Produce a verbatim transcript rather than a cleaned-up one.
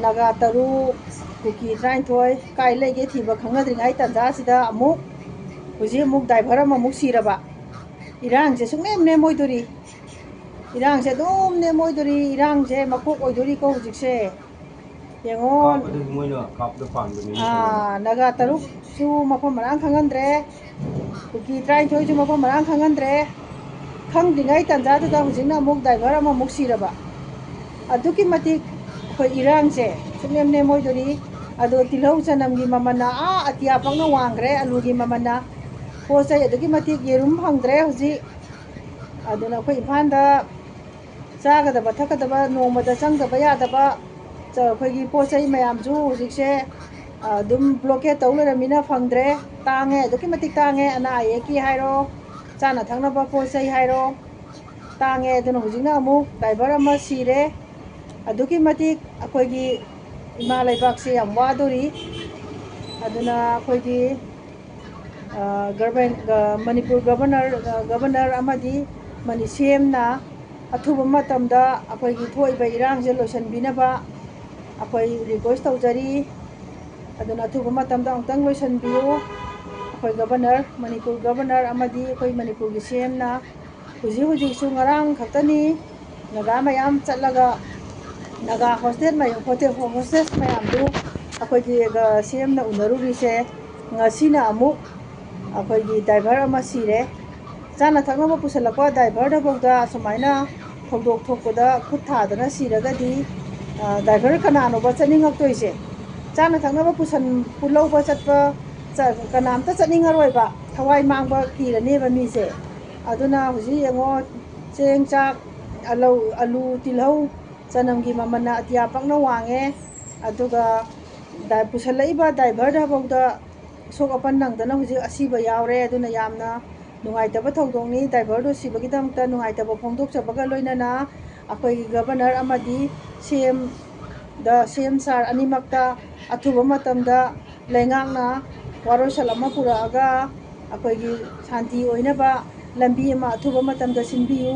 ꯅꯥꯒꯥ ꯇꯔꯨꯛ, ꯀꯨꯀꯤ ꯇꯔꯥꯅꯤꯊꯣꯏ ꯀꯥꯏ ꯂꯩꯒꯦ ꯊꯤꯕ ꯈꯪꯅꯗ꯭ꯔꯤꯉꯩ ꯇꯥꯟꯖꯥꯁꯤꯗ ꯑꯃꯨꯛ, ꯍꯧꯖꯤꯛ ꯑꯃꯨꯛ ꯗ꯭ꯔꯥꯏꯚꯔ ꯑꯃꯃꯨꯛ ꯁꯤꯔꯕ꯫ ꯏꯔꯥꯡꯁꯦ ꯁꯨꯡꯅꯦꯝ ꯅꯦꯝꯃꯣꯏꯗꯣꯔꯤ꯫ ꯏꯔꯥꯡꯁꯦ ꯑꯗꯨꯝ ꯅꯦꯝꯃꯣꯏꯗꯣꯔꯤ꯫ ꯏꯔꯥꯡꯁꯦ ꯃꯀꯣꯛ ꯑꯣꯏꯗꯣꯔꯤꯀꯣ ꯍꯧꯖꯤꯛꯁꯦ꯫ ꯌꯦꯡꯉꯣ꯫ ꯀꯥꯞꯄꯗꯨꯗꯤ ꯃꯣꯏꯅ ꯀꯥꯞꯄꯗ ꯄꯥꯟꯕꯅꯤ꯫ ꯑꯥ, ꯅꯥꯒꯥ ꯇꯔꯨꯛꯁꯨ ꯃꯐꯝ ꯃꯔꯥꯡ ꯈꯪꯍꯟꯗ꯭ꯔꯦ, ꯀꯨꯀꯤ ꯇꯔꯥꯅꯤꯊꯣꯏꯁꯨ ꯃꯐꯝ ꯃꯔꯥꯡ ꯈꯪꯍꯟꯗ꯭ꯔꯦ꯫ ꯈꯪꯗ꯭ꯔꯤꯉꯩ ꯇꯥꯟꯖꯥꯗꯨꯗ ꯍꯧꯖꯤꯛꯅ ꯑꯃꯨꯛ ꯗ꯭ꯔꯥꯏꯚꯔ ꯑꯃꯃꯨꯛ ꯁꯤꯔꯕ꯫ ꯑꯗꯨꯛꯀꯤ ꯃꯇꯤꯛ ꯑꯩꯈꯣꯏ ꯏꯔꯥꯡꯁꯦ ꯁꯨꯡꯅꯦꯝ ꯅꯦꯝꯃꯣꯏꯗꯣꯔꯤ꯫ ꯑꯗꯣ ꯇꯤꯜꯍꯧ ꯆꯅꯝꯒꯤ ꯃꯃꯜꯅ ꯑꯥ ꯑꯇꯤꯌꯥ ꯄꯛꯅ ꯋꯥꯡꯈ꯭ꯔꯦ, ꯑꯂꯨꯒꯤ ꯃꯃꯜꯅ꯫ ꯄꯣꯠ ꯆꯩ ꯑꯗꯨꯛꯀꯤ ꯃꯇꯤꯛ ꯌꯦꯔꯨꯝ ꯐꯪꯗ꯭ꯔꯦ ꯍꯧꯖꯤꯛ꯫ ꯑꯗꯨꯅ ꯑꯩꯈꯣꯏ ꯏꯝꯐꯥꯜꯗ ꯆꯥꯒꯗꯕ ꯊꯛꯀꯗꯕ ꯅꯣꯡꯃꯗ ꯆꯪꯗꯕ ꯌꯥꯗꯕ ꯆ-, ꯑꯩꯈꯣꯏꯒꯤ ꯄꯣꯠ ꯆꯩ ꯃꯌꯥꯝꯁꯨ ꯍꯧꯖꯤꯛꯁꯦ, ꯑ, ꯑꯗꯨꯝ ꯕ꯭ꯂꯣꯀꯦꯠ ꯇꯧ ꯂꯩꯔꯝꯃꯤꯅ ꯐꯪꯗ꯭ꯔꯦ꯫ ꯇꯥꯡꯉꯦ, ꯑꯗꯨꯛꯀꯤ ꯃꯇꯤꯛ ꯇꯥꯡꯉꯦ꯫ ꯑꯅꯥ ꯑꯌꯦꯛꯀꯤ ꯍꯥꯏꯔꯣ, ꯆꯥꯅ ꯊꯛꯅꯕ ꯄꯣꯠ ꯆꯩ ꯍꯥꯏꯔꯣ, ꯇꯥꯡꯉꯦ꯫ ꯑꯗꯨꯅ ꯍꯧꯖꯤꯛꯅ ꯑꯃꯨꯛ ꯗ꯭ꯔꯥꯏꯚꯔ ꯑꯃ ꯁꯤꯔꯦ꯫ ꯑꯗꯨꯛꯀꯤ ꯃꯇꯤꯛ ꯑꯩꯈꯣꯏꯒꯤ ꯏꯃꯥ ꯂꯩꯕꯥꯛꯁꯦ ꯌꯥꯝ ꯋꯥꯗꯣꯔꯤ꯫ ꯑꯗꯨꯅ ꯑꯩꯈꯣꯏꯒꯤ, ꯑ, ꯒꯔꯕꯟ-, ꯑ, ꯃꯅꯤꯄꯨꯔ ꯒꯕꯔꯅꯔ, ꯑ, ꯒꯕꯔꯅꯔ ꯑꯃꯗꯤ ꯃꯅꯤ-, ꯁꯤ ꯑꯦꯝꯅ ꯑꯊꯨꯕ ꯃꯇꯝꯗ ꯑꯩꯈꯣꯏꯒꯤ ꯊꯣꯛꯏꯕ ꯏꯔꯥꯡꯁꯦ ꯂꯣꯏꯁꯤꯟꯕꯤꯅꯕ ꯑꯩꯈꯣꯏ ꯔꯤꯀ꯭ꯋꯦꯁ ꯇꯧꯖꯔꯤ꯫ ꯑꯗꯨꯅ ꯑꯊꯨꯕ ꯃꯇꯝꯗ ꯑꯃꯨꯛꯇꯪ ꯂꯣꯏꯁꯤꯟꯕꯤꯌꯨ꯫ ꯑꯩꯈꯣꯏ ꯒꯕꯔꯅꯔ, ꯃꯅꯤꯄꯨꯔ ꯒꯕꯔꯅꯔ ꯑꯃꯗꯤ ꯑꯩꯈꯣꯏ ꯃꯅꯤꯄꯨꯔꯒꯤ ꯁꯤ ꯑꯦꯝꯅ ꯍꯧꯖꯤꯛ ꯍꯧꯖꯤꯛꯁꯨ ꯉꯔꯥꯡ ꯈꯛꯇꯅꯤ ꯅꯥꯒꯥ ꯃꯌꯥꯝ ꯆꯠꯂꯒ ꯅꯥꯒꯥ ꯍꯣꯁꯇꯦꯜ ꯃꯌꯥꯝ, ꯍꯣꯇꯦꯜ, ꯍꯣꯁꯇꯦꯜ ꯃꯌꯥꯝꯗꯨ ꯑꯩꯈꯣꯏꯒꯤ, ꯑ, ꯁꯤ ꯑꯦꯝꯅ ꯎꯅꯔꯨꯔꯤꯁꯦ꯫ ꯉꯁꯤꯅ ꯑꯃꯨꯛ ꯑꯩꯈꯣꯏꯒꯤ ꯗ꯭ꯔꯥꯏꯚꯔ ꯑꯃ ꯁꯤꯔꯦ꯫ ꯆꯥꯅ ꯊꯛꯅꯕ ꯄꯨꯁꯜꯂꯛꯄ ꯗ꯭ꯔꯥꯏꯚꯔꯗꯐꯥꯎꯗ ꯑꯁꯨꯃꯥꯏꯅ ꯊꯧꯗꯣꯛ ꯊꯣꯛꯄꯗ ꯈꯨꯠ ꯊꯥꯗꯅ ꯁꯤꯔꯒꯗꯤ, ꯑ, ꯗ꯭ꯔꯥꯏꯚꯔ ꯀꯅꯥꯅꯣꯕ ꯆꯠꯅꯤꯡꯉꯛꯇꯣꯏꯁꯦ? ꯆꯥꯅ ꯊꯛꯅꯕ ꯄꯨꯁꯟ-, ꯄꯨ-, ꯂꯧꯕ ꯆꯠꯄ ꯆ-, ꯀꯅꯥꯝꯇ ꯆꯠꯅꯤꯡꯉꯔꯣꯏꯕ, ꯊꯋꯥꯏ ꯃꯥꯡꯕ ꯀꯤꯔꯅꯦꯕ ꯃꯤꯁꯦ꯫ ꯑꯗꯨꯅ ꯍꯧꯖꯤꯛ ꯌꯦꯡꯉꯣ, ꯆꯦꯡ, ꯆꯥꯛ, ꯑꯂꯧ-, ꯑꯂꯨ, ꯇꯤꯜꯍꯧ, ꯆꯅꯝꯒꯤ ꯃꯃꯜꯅ ꯑꯇꯤꯌꯥ ꯄꯛꯅ ꯋꯥꯡꯉꯦ꯫ ꯑꯗꯨꯒ ꯗꯥ-, ꯄꯨꯁꯜꯂꯛꯏꯕ ꯗ꯭ꯔꯥꯏꯚꯔꯗꯐꯥꯎꯗ ꯑꯁꯣꯛ ꯑꯄꯟ ꯅꯪꯗꯅ ꯍꯧꯖꯤꯛ ꯑꯁꯤꯕ ꯌꯥꯎꯔꯦ꯫ ꯑꯗꯨꯅ ꯌꯥꯝꯅ ꯅꯨꯡꯉꯥꯏꯇꯕ ꯊꯧꯗꯣꯛꯅꯤ꯫ ꯗ꯭ꯔꯥꯏꯚꯔꯗꯨ ꯁꯤꯕꯒꯤꯗꯃꯛꯇ ꯅꯨꯡꯉꯥꯏꯇꯕ ꯐꯣꯡꯗꯣꯛꯆꯕꯒ ꯂꯣꯏꯅꯅ ꯑꯩꯈꯣꯏꯒꯤ ꯒꯕꯔꯅꯔ ꯑꯃꯗꯤ ꯁꯤ ꯑꯦꯝꯗ, ꯁꯤ ꯑꯦꯝ ꯁꯥꯔ ꯑꯅꯤꯃꯛꯇ ꯑꯊꯨꯕ ꯃꯇꯝꯗ ꯂꯩꯉꯥꯛꯅ ꯋꯥꯔꯣꯏꯁꯤꯟ ꯑꯃ ꯄꯨꯔꯛꯑꯒ ꯑꯩꯈꯣꯏꯒꯤ ꯁꯥꯟꯇꯤ ꯑꯣꯏꯅꯕ ꯂꯝꯕꯤ ꯑꯃ ꯑꯊꯨꯕ ꯃꯇꯝꯗ ꯁꯤꯟꯕꯤꯌꯨ꯫